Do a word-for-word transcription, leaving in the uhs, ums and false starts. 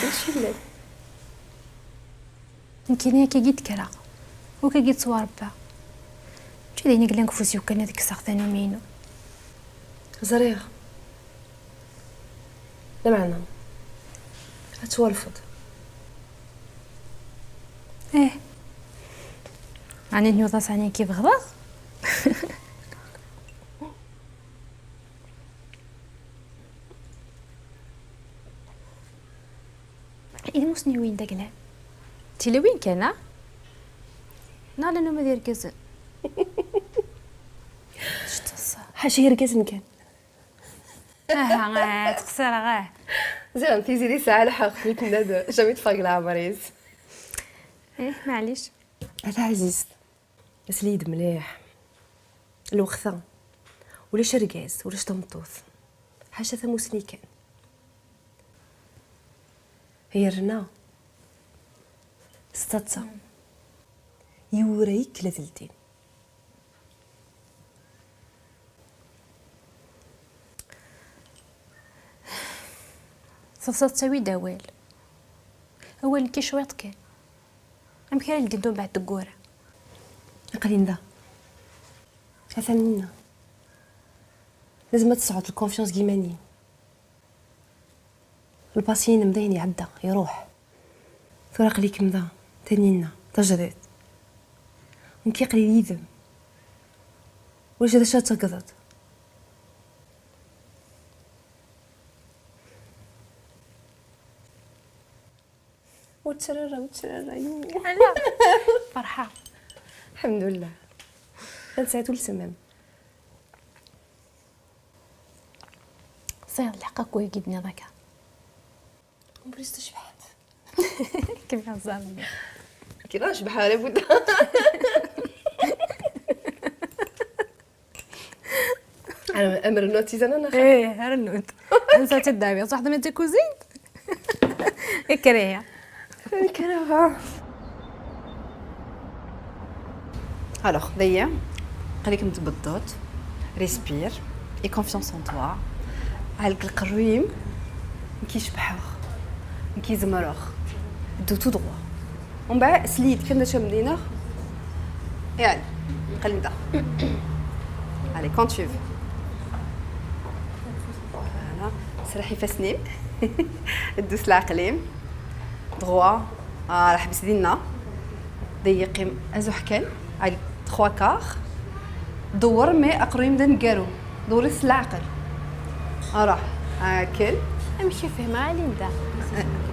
Acu yellan? Nekkini akka i d-kkreɣ, akka i d-ttwarebbaɣ. Mačči d ayen i yellan deg ufus-iw kan ad kkseɣ tannumi-inu. Ẓriɣ. Lameɛna, ad twalfeḍ. Ih. Ɛni tnudaḍ ɛni ki bɣiɣ? I tmusniwin d aglan? D tilawin kan, a? Neɣ llan uma d irgazen? Ḥaca irgazen kan. Aha, ah, ttqeṣṣireɣ, ah. Ziɣen Tiziri tesɛa lḥeqq mi tenna-d jamais teffeɣ deg leɛmer-is. Ih, maɛlic. A taɛzizt, sel-iyi-d mliḥ. Lweqt-a, ulac argaz, ulac tameṭṭut. Ḥaca tamusni kan. Yerna, s taḍsa, yiwra-ik la teldin. Taḍsa tettawi-d awal. Awal nekki cwiṭ kan. Amek ara ldint umbeɛd teggura? Aql-in da. Atan ninna. Lazem ad tesɛuḍ lkunfyans deg yiman-im. Lpasi-inem d ayen iɛedda, iruḥ. Tura aql-ikem da, Taninna, tajdidt. Nekki aql-i yid-m. Ulac d acu ad tagdeḍ. Ur ttrara, ur ttrara, yemmi. Ala, ferḥeɣ. Lḥemdullah. Ad sɛiɣ ul semam. Sɛiḍ lḥeqq akk wagi d-nniḍ akka. En plus tecbeḥ-d. Kif yeẓẓan. Kira cbeḥ ara budda. Am rnu tizana neɣ? Eh, rnu. Ansa teddawi? Ṣaḥ d ma tikuzimt? Ikriha. Ikriha. Alors, daya, qlikem tbedduḍ, respire, et confiance en toi. Ɛelk lqerru-yim, nekk cebḥeɣ, nekk zemreɣ. Ddu tout droit. Umbeɛd, sel-iyi-d kan d acu am-d-iniɣ. Yaɛni, qel-d. Allez, quand tu veux. Voilà. Sraḥ ifassen-im. Ddu s leɛqel-im. Droit. Ah, ḥbes dinna. Dayya qim azuḥ kan. Allez, trois quarts. Dewwer, mais aqerru-yim d aneggaru. Dewwer s leɛqel. Ruḥ. Akken. Amek i fehmeɣ a Linda?